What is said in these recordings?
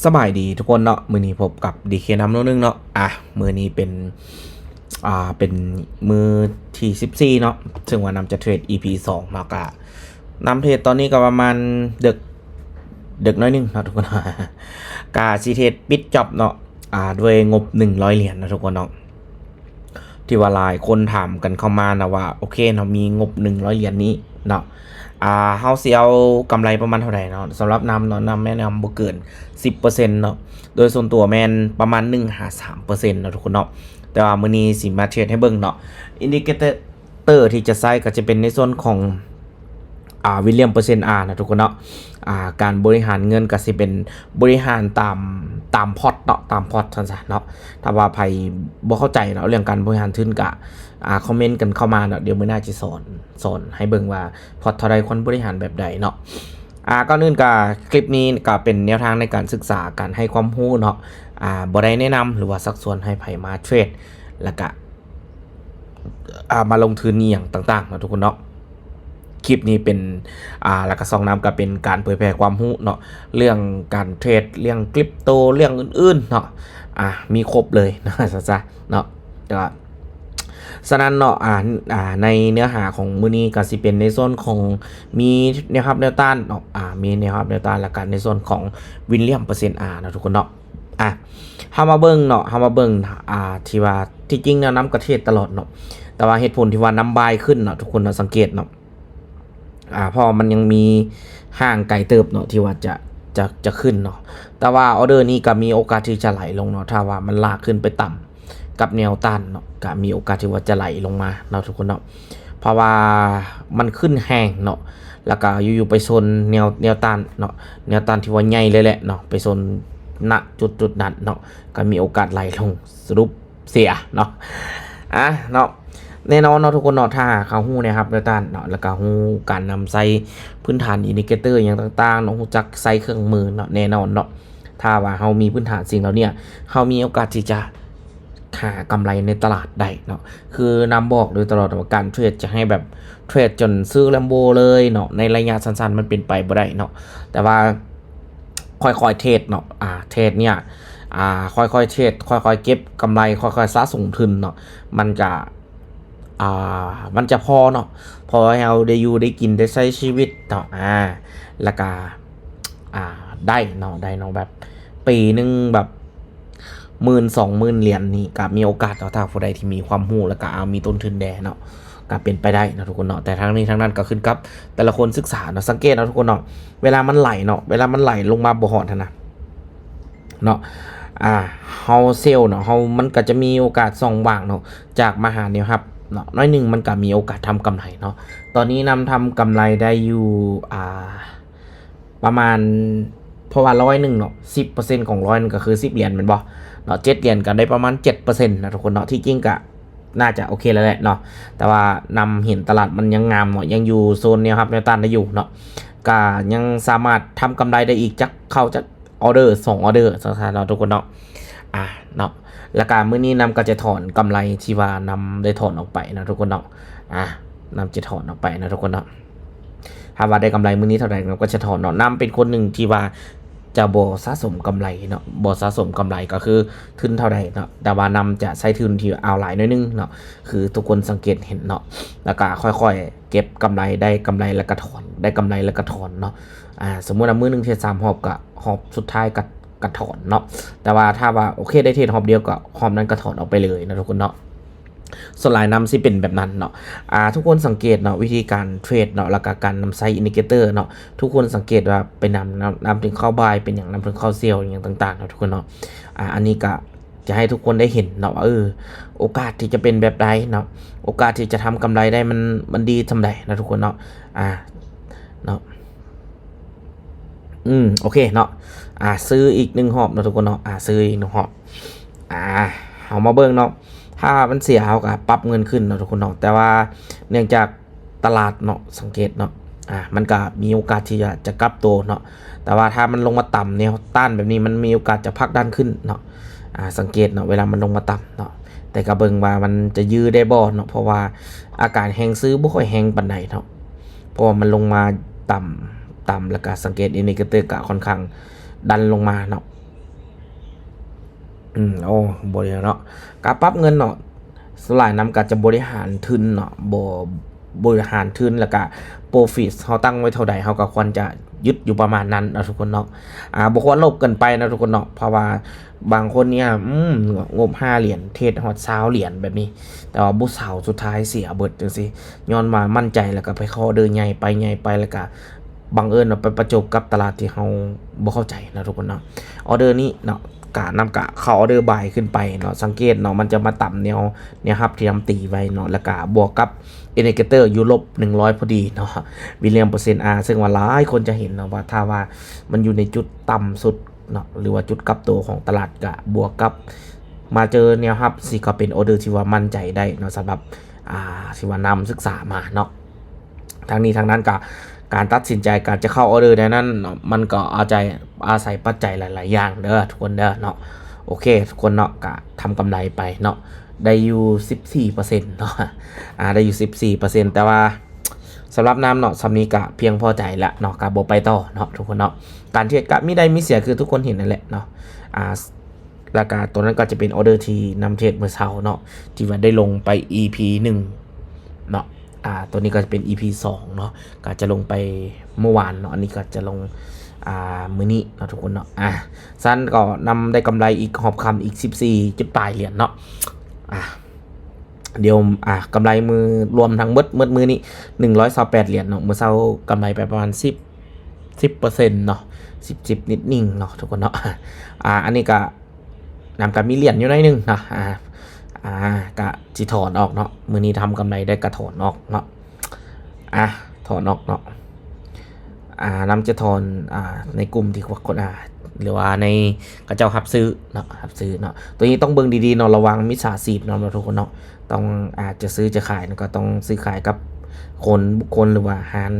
ສະບາຍດີທຸກຄົນເນາະ, ມື້ນີ້ພົບກັບ ດີເຄ ນຳໂນໜຶ່ງເນາະ. ອ່ະ ມື້ນີ້ເປັນ ອ່າ ເປັນມື້ທີສິບສີ່ເນາະ, ເຊິ່ງວ່ານຳຈະເທຣດ ອີພີສອງເນາະ. ກະນຳເທຣດຕອນນີ້ກໍປະມານເດິກ ເດິກໜ້ອຍໜຶ່ງເນາະທຸກຄົນ, ກະຊິເທຣດປິດຈັອບເນາະ ອ່າ ດ້ວຍງົບໜຶ່ງຮ້ອຍຫຼຽນເນາະທຸກຄົນເນາະ. ທີ່ວ່າຫຼາຍຄົນຖາມກັນເຂົ້າມານະວ່າ ໂອເຄເນາະ ມີງົບໜຶ່ງຮ້ອຍຫຼຽນນີ້ເນາະ ອ່າ ເຮົາຊິເອົາກຳໄລປະມານເທົ່າໃດເນາະ? ສຳລັບນຳເນາະ ນຳແນະນຳບໍ່ເກີນສິບເປີເຊັນເນາະ, ໂດຍສ່ວນຕົວແມ່ນປະມານໜຶ່ງຫາສາມເປີເຊັນເນາະທຸກຄົນເນາະ. ແຕ່ວ່າມື້ນີ້ຊິມາເທຣດໃຫ້ເບິ່ງເນາະ, ອິນດິເຄເຕີທີ່ຈະໃຊ້ກໍຈະເປັນໃນສ່ວນຂອງ ອ່າ ວິນລຽມເປີເຊັນອາເນາະທຸກຄົນເນາະ. ອ່າ ການບໍລິຫານເງິນກໍຊິເປັນບໍລິຫານຕາມ ຕາມພອດເນາະ ຕາມພອດຊັ້ນຊະເນາະ. ຖ້າວ່າໃຜບໍ່ເຂົ້າໃຈເນາະ ເລື່ອງການບໍລິຫານທຶນກະ ອ່າ ຄອມເມັນກັນເຂົ້າມາເນາະ, ດຽວມື້ໜ້າຈະສອນ ສອນໃຫ້ເບິ່ງວ່າພອດເທົ່າໃດຄວນບໍລິຫານແບບໃດເນາະ. ອ່າ ກ່ອນອື່ນກະຄລິບນີ້ກະເປັນແນວທາງໃນການສຶກສາ ການໃຫ້ຄວາມຮູ້ເນາະ, ອ່າ ບໍ່ໄດ້ແນະນຳ ຫຼືວ່າຊັກຊວນໃຫ້ໃຜມາເທຣດ ແລ້ວກະ ອ່າ ມາລົງທຶນອີ່ຫຍັງຕ່າງໆເນາະທຸກຄົນເນາະ. ຄລິບນີ້ເປັນ ອ່າ ແລ້ວກະຊ່ອງນຳກະເປັນການເຜີຍແຜ່ຄວາມຮູ້ເນາະ ເລື່ອງການເທຣດ ເລື່ອງຄຣິບໂຕ ເລື່ອງອື່ນໆເນາະ, ອ່າ ມີຄົບເລີຍເນາະ ຊັ້ນຊະເນາະ. ກໍ ສະນັ້ນເນາະ ອ່າ ອ່າ ໃນເນື້ອຫາຂອງມື້ນີ້ກໍຊິເປັນໃນສ່ວນຂອງ ມີແນວຮັບແນວຕ້ານເນາະ, ອ່າ ມີແນວຮັບແນວຕ້ານ ແລ້ວກໍໃນສ່ວນຂອງວິນລຽມເປີເຊັນອາເນາະທຸກຄົນເນາະ. ອ່ະ ເຮົາມາເບິ່ງເນາະ ເຮົາມາເບິ່ງ ອ່າ ທີ່ວ່າ ທີ່ຈິງແນວນຳກະເທຣດຕະຫຼອດເນາະ, ແຕ່ວ່າເຫດຜົນທີ່ວ່ານຳບາຍຂຶ້ນເນາະ ທຸກຄົນເນາະ ສັງເກດເນາະ. ອ່າ ເພາະວ່າມັນຍັງມີຫ່າງໄກເຕີບເນາະ ທີ່ວ່າຈະ ຈະ ຈະຂຶ້ນເນາະ, ແຕ່ວ່າອໍເດີນີ້ກໍມີໂອກາດທີ່ຈະໄຫຼລົງເນາະ ຖ້າວ່າມັນລາກຂຶ້ນໄປຕ່ຳກັບແນວຕ້ານເນາະ ກໍມີໂອກາດທີ່ວ່າຈະໄຫຼລົງມາເນາະ ທຸກຄົນເນາະ. ເພາະວ່າມັນຂຶ້ນແຮງເນາະ ແລ້ວກໍຢູ່ໆໄປຊົນແນວ ແນວຕ້ານເນາະ, ແນວຕ້ານທີ່ວ່າໃຫຍ່ເລີຍແຫຼະເນາະ, ໄປຊົນ ນະ ຈຸດໆນັ້ນເນາະ ກໍມີໂອກາດໄຫຼລົງ ສະຫຼຸບ ເສຍເນາະ. ອ່ະເນາະ ແນ່ນອນເນາະ ທຸກຄົນເນາະ, ຖ້າຫາກເຮົາຮູ້ແນວຮັບແນວຕ້ານເນາະ ແລ້ວກໍຮູ້ການນຳໃຊ້ພື້ນຖານ ອິນດິເຄເຕີ ຫຍັງຕ່າງໆເນາະ, ຮູ້ຈັກໃຊ້ເຄື່ອງມືເນາະ, ແນ່ນອນເນາະ ຖ້າວ່າເຮົາມີພື້ນຖານສິ່ງເຫຼົ່ານີ້ ເຮົາມີໂອກາດທີ່ຈະຫາກຳໄລໃນຕະຫຼາດໄດ້ເນາະ. ຄືນຳບອກໂດຍຕະຫຼອດວ່າ ການເທຣດຈະໃຫ້ແບບເທຣດຈົນຊື້ Lambo ເລີຍເນາະ ໃນໄລຍະສັ້ນໆ ມັນເປັນໄປບໍ່ໄດ້ເນາະ, ແຕ່ວ່າ ຄ່ອຍໆເທຣດເນາະ ອ່າ ເທຣດເນີ້ຍ ອ່າ ຄ່ອຍໆເທຣດ ຄ່ອຍໆເກັບກຳໄລ ຄ່ອຍໆສະສົມທຶນເນາະ ມັນຈະ ອ່າ ມັນຈະພໍເນາະ ພໍໃຫ້ເຮົາໄດ້ຢູ່ໄດ້ກິນ ໄດ້ໃຊ້ຊີວິດເນາະ ອ່າ ແລ້ວກະ ອ່າ ໄດ້ເນາະ ໄດ້ເນາະ ແບບປີໜຶ່ງແບບ ໝື່ນ ສອງໝື່ນຫຼຽນນີ້ ກະມີໂອກາດເນາະ ຖ້າຜູ້ໃດທີ່ມີຄວາມຮູ້ ແລ້ວກະ ອ່າ ມີຕົ້ນທຶນແດ່ເນາະ ກະເປັນໄປໄດ້ເນາະ ທຸກຄົນເນາະ. ແຕ່ທັງນີ້ທັງນັ້ນກໍຂຶ້ນກັບແຕ່ລະຄົນສຶກສາເນາະ, ສັງເກດເນາະ ທຸກຄົນເນາະ ເວລາມັນໄຫຼເນາະ ເວລາມັນໄຫຼລົງມາບໍ່ຮອດຫັ້ນນະເນາະ ອ່າ ເຮົາເຊວເນາະ ເຮົາ ມັນກໍຈະມີໂອກາດຊ່ອງວ່າງເນາະ ຈາກມາຫາແນວຮັບເນາະ ໜ້ອຍໜຶ່ງ ມັນກໍມີໂອກາດທຳກຳໄລເນາະ. ຕອນນີ້ນຳທຳກຳໄລໄດ້ຢູ່ ອ່າ ປະມານ ເພາະວ່າຮ້ອຍໜຶ່ງເນາະ ສິບເປີເຊັນຂອງຮ້ອຍໜຶ່ງກໍຄືສິບຫຼຽນແມ່ນບໍ່ເນາະ, ເຈັດຫຼຽນກໍໄດ້ປະມານເຈັດເປີເຊັນນະທຸກຄົນເນາະ. ທີ່ຈິງກະໜ້າຈະໂອເຄແລ້ວແຫຼະເນາະ, ແຕ່ວ່ານຳເຫັນຕະຫຼາດມັນຍັງງາມເນາະ, ຍັງຢູ່ໂຊນແນວຮັບແນວຕ້ານໄດ້ຢູ່ເນາະ, ກະຍັງສາມາດທຳກຳໄລໄດ້ອີກຈັກເຂົ້າຈັກອໍເດີສອງອໍເດີຊັ້ນເນາະທຸກຄົນເນາະ. ອ່າ ເນາະ ແລ້ວກະມື້ນີ້ນຳກໍຈະຖອນກຳໄລທີ່ວ່ານຳໄດ້ຖອນອອກໄປເນາະທຸກຄົນເນາະ, ອ່າ ນຳຈະຖອນອອກໄປເນາະທຸກຄົນເນາະ. ຖ້າວ່າໄດ້ກຳໄລມື້ນີ້ເທົ່າໃດ ນຳກໍຈະຖອນເນາະ. ນຳເປັນຄົນໜຶ່ງທີ່ວ່າຈະບໍ່ສະສົມກຳໄລເນາະ, ບໍ່ສະສົມກຳໄລກໍຄືທຶນເທົ່າໃດເນາະ, ແຕ່ວ່ານຳຈະໃຊ້ທຶນທີ່ເອົາຫຼາຍໜ້ອຍໜຶ່ງເນາະ, ຄືທຸກຄົນສັງເກດເຫັນເນາະ, ແລ້ວກໍຄ່ອຍໆເກັບກຳໄລ, ໄດ້ກຳໄລແລ້ວກໍຖອນ, ໄດ້ກຳໄລແລ້ວກໍຖອນເນາະ. ອ່າ ສົມມຸດວ່າມື້ໜຶ່ງເຮັດສາມຮອບ ກໍຮອບສຸດທ້າຍກໍ ກະຖອນເນາະ, ແຕ່ວ່າຖ້າວ່າ ໂອເຄ ໄດ້ເທຣດຮອບດຽວ ກໍຮອບນັ້ນກໍຖອນອອກໄປເລີຍເນາະທຸກຄົນເນາະ. ສ່ວນຫຼາຍນຳຊິເປັນແບບນັ້ນເນາະ. ອ່າ ທຸກຄົນສັງເກດເນາະ ວິທີການເທຣດເນາະ ແລ້ວກໍການນຳໃຊ້ອິນດິເຄເຕີເນາະ, ທຸກຄົນສັງເກດວ່າເປັນຫຍັງນຳ ນຳເຖິງເຂົ້າບາຍ, ເປັນຫຍັງນຳເຖິງເຂົ້າເຊວ ຫຍັງຕ່າງໆເນາະທຸກຄົນເນາະ. ອ່າ ອັນນີ້ກໍຈະໃຫ້ທຸກຄົນໄດ້ເຫັນເນາະວ່າ ເອີ ໂອກາດທີ່ຈະເປັນແບບໃດເນາະ, ໂອກາດທີ່ຈະທຳກຳໄລໄດ້ ມັນ ມັນດີສ່ຳໃດເນາະທຸກຄົນເນາະ. ອ່າ ເນາະ ອືມ ໂອເຄເນາະ. ອ່າ ຊື້ອີກໜຶ່ງຮອບເນາະທຸກຄົນເນາະ, ອ່າ ຊື້ອີກໜຶ່ງຮອບ. ອ່າ ເຮົາມາເບິ່ງເນາະ, ຖ້າມັນເສຍ ເຮົາກໍປັບເງິນຂຶ້ນເນາະທຸກຄົນເນາະ, ແຕ່ວ່າເນື່ອງຈາກຕະຫຼາດເນາະ ສັງເກດເນາະ, ອ່າ ມັນກໍມີໂອກາດທີ່ຈະ ຈະກັບໂຕເນາະ, ແຕ່ວ່າຖ້າມັນລົງມາຕ່ຳແນວຕ້ານແບບນີ້ ມັນມີໂອກາດຈະຜັກດັນຂຶ້ນເນາະ. ອ່າ ສັງເກດເນາະ ເວລາມັນລົງມາຕ່ຳເນາະ, ແຕ່ກໍເບິ່ງວ່າມັນຈະຢື້ໄດ້ບໍ່ເນາະ, ເພາະວ່າອາການແຮງຊື້ບໍ່ຄ່ອຍແຮງປານໃດເນາະ, ເພາະວ່າມັນລົງມາຕ່ຳ ຕ່ຳ ແລ້ວກໍສັງເກດອິນດິເຄເຕີກໍຄ່ອນຂ້າງດັນລົງມາເນາະ. ອືມ ໂອ້ ບໍ່ໄດ້ເນາະ ກາປັບເງິນເນາະ ສ່ວນຫຼາຍນຳກໍຈະບໍລິຫານທຶນເນາະ ບໍ່ ບໍລິຫານທຶນ ແລ້ວກະ profit ເຮົາຕັ້ງໄວ້ເທົ່າໃດ ເຮົາກໍຄວນຈະຍຶດຢູ່ປະມານນັ້ນເນາະທຸກຄົນເນາະ ອາ ບໍ່ຄວນໂລບເກີນໄປເນາະທຸກຄົນເນາະ ເພາະວ່າບາງຄົນນີ້ ອືມ ງົບຫ້າຫຼຽນ ເທຣດຮອດຊາວຫຼຽນແບບນີ້ ແຕ່ວ່າບໍ່ເຊົາ ສຸດທ້າຍເສຍເບິດຈັ່ງຊີ້ ຍ້ອນວ່າໝັ້ນໃຈ ແລ້ວກໍໄປເຂົ້າອໍເດີໃຫຍ່ໄປ ໃຫຍ່ໄປ ແລ້ວກໍ ບັງເອີນວ່າໄປປະຈົບກັບຕະຫຼາດທີ່ເຮົາບໍ່ເຂົ້າໃຈເນາະທຸກຄົນເນາະ ອໍເດີນີ້ເນາະ ກະນຳກະເຂົ້າອໍເດີບາຍຂຶ້ນໄປເນາະ ສັງເກດເນາະ ມັນຈະມາຕຳແນວ ແນວຮັບທີ່ນຳຕີໄວ້ເນາະ ແລ້ວກະບວກກັບ indicator ຢູ່ລົບໜຶ່ງຮ້ອຍພໍດີເນາະ Williamson R ເຊິ່ງວ່າຫຼາຍຄົນຈະເຫັນເນາະວ່າ ຖ້າວ່າມັນຢູ່ໃນຈຸດຕ່ຳສຸດເນາະ ຫຼືວ່າຈຸດກັບໂຕຂອງຕະຫຼາດ ກະບວກກັບມາເຈີແນວຮັບ ຊິກໍເປັນອໍເດີທີ່ວ່າໝັ້ນໃຈໄດ້ເນາະ ສຳລັບ ອ່າ ທີ່ວ່ານຳສຶກສາມາເນາະ. ທັງນີ້ທັງນັ້ນກໍ ການຕັດສິນໃຈການຈະເຂົ້າອໍເດີໃນນັ້ນເນາະ ມັນກໍອາໄຈ ອາໄສປັດໄຈຫຼາຍໆຢ່າງເດີທຸກຄົນເດີເນາະ. ໂອເຄທຸກຄົນເນາະ ກະທຳກຳໄລໄປເນາະ ໄດ້ຢູ່ສິບສີ່ເປີເຊັນເນາະ ອາ ໄດ້ຢູ່ສິບສີ່ເປີເຊັນ ແຕ່ວ່າສຳລັບນຳເນາະ ສ່ຳນີ້ກະພຽງພໍໃຈລະເນາະ ກະບໍ່ໄປຕໍ່ເນາະທຸກຄົນເນາະ. ການເທຣດກະມີໄດ້ມີເສຍ ຄືທຸກຄົນເຫັນນັ້ນແຫຼະເນາະ ອາ ແລ້ວກະຕົວນັ້ນກໍຈະເປັນອໍເດີທີ່ນຳເທຣດມື້ເຊົ້າເນາະ ທີ່ວ່າໄດ້ລົງໄປອີພີໜຶ່ງເນາະ ອາ ຕົວນີ້ກໍຈະເປັນອີພີສອງເນາະ ກໍຈະລົງໄປເມື່ອວານເນາະ ອັນນີ້ກໍຈະລົງ ອາ ມື້ນີ້ເນາະທຸກຄົນເນາະ. ອາ ຊັ້ນກໍນຳໄດ້ກຳໄລອີກຮອບຄ່ຳອີກສິບສີ່ຈຸດປາຍຫຼຽນເນາະ. ອາ ດຽວ ອາ ກຳໄລມື້ ລວມທັງເບິດ ໝົດມື້ນີ້ໜຶ່ງຮ້ອຍຊາວແປດຫຼຽນເນາະ ມື້ເຊົ້າກຳໄລໄປປະມານສິບ ສິບເປີເຊັນເນາະ ສິບ ສິບນິດໜຶ່ງເນາະທຸກຄົນເນາະ. ອາ ອັນນີ້ກະ ນຳກະມີຫຼຽນຢູ່ໜ້ອຍໜຶ່ງເນາະ ອາ ອາ ກະຊິຖອນອອກເນາະ ມື້ນີ້ທຳກຳໄລໄດ້ກະຖອນອອກເນາະ ອາ ຖອນອອກເນາະ. ອາ ນຳຈະຖອນ ອາ ໃນກຸ່ມທີ່ຄົນ ອາ ຫຼືວ່າໃນ ເຂົາເຈົ້າຮັບຊື້ເນາະ ຮັບຊື້ເນາະ. ໂຕນີ້ຕ້ອງເບິ່ງດີໆເນາະ ລະວັງມິດສາຊີບເນາະທຸກຄົນເນາະ ຕ້ອງ ອາ ຈະຊື້ຈະຂາຍເນາະ ກໍຕ້ອງຊື້ຂາຍກັບຄົນ ບຸກຄົນ ຫຼືວ່າຮ້ານ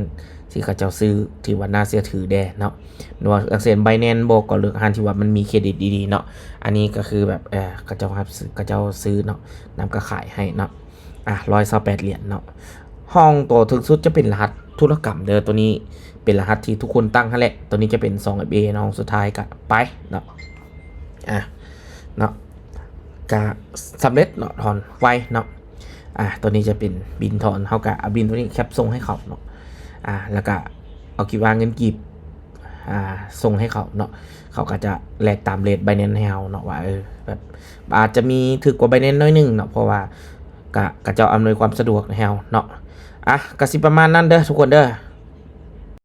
ທີ່ເຂົາເຈົ້າຊື້ ທີ່ວ່າໜ້າເຊື່ອຖືແດ່ເນາະ ຫຼືວ່າຢ່າງເຊັ່ນ Binance ບໍ ກໍເລືອກຮ້ານທີ່ວ່າມັນມີເຄຣດິດດີໆເນາະ. ອັນນີ້ກໍຄືແບບ ເອີ ເຂົາເຈົ້າຮັບຊື້ ເຂົາເຈົ້າຊື້ເນາະ ນຳກໍຂາຍໃຫ້ເນາະ. ອາ ຮ້ອຍຊາວແປດຫຼຽນເນາະ. ຫ້ອງໂຕເທິງສຸດຈະເປັນລະຫັດທຸລະກຳເດີ ໂຕນີ້ເປັນລະຫັດທີ່ທຸກຄົນຕັ້ງຫັ້ນແຫຼະ. ໂຕນີ້ຈະເປັນສອງເອັຟເອເນາະ ຫ້ອງສຸດທ້າຍກະໄປເນາະ ອາ ເນາະ ກະສຳເລັດເນາະ ຖອນໄວເນາະ. ອາ ໂຕນີ້ຈະເປັນບິນຖອນ ເຮົາກະເອົາບິນໂຕນີ້ແຄັບສົ່ງໃຫ້ເຂົາເນາະ ອາ ແລ້ວກະເອົາກີບອາ ເງິນກີບ ອາ ສົ່ງໃຫ້ເຂົາເນາະ ເຂົາກໍຈະແລກຕາມເຣດ Binance ໃຫ້ເຮົາເນາະ ວ່າ ເອີ ແບບອາດຈະມີຖືກກວ່າ Binance ໜ້ອຍໜຶ່ງເນາະ ເພາະວ່າກະ ເຂົາເຈົ້າອຳນວຍຄວາມສະດວກໃຫ້ເຮົາເນາະ. ອາ ກະຊິປະມານນັ້ນເດີທຸກຄົນເດີ.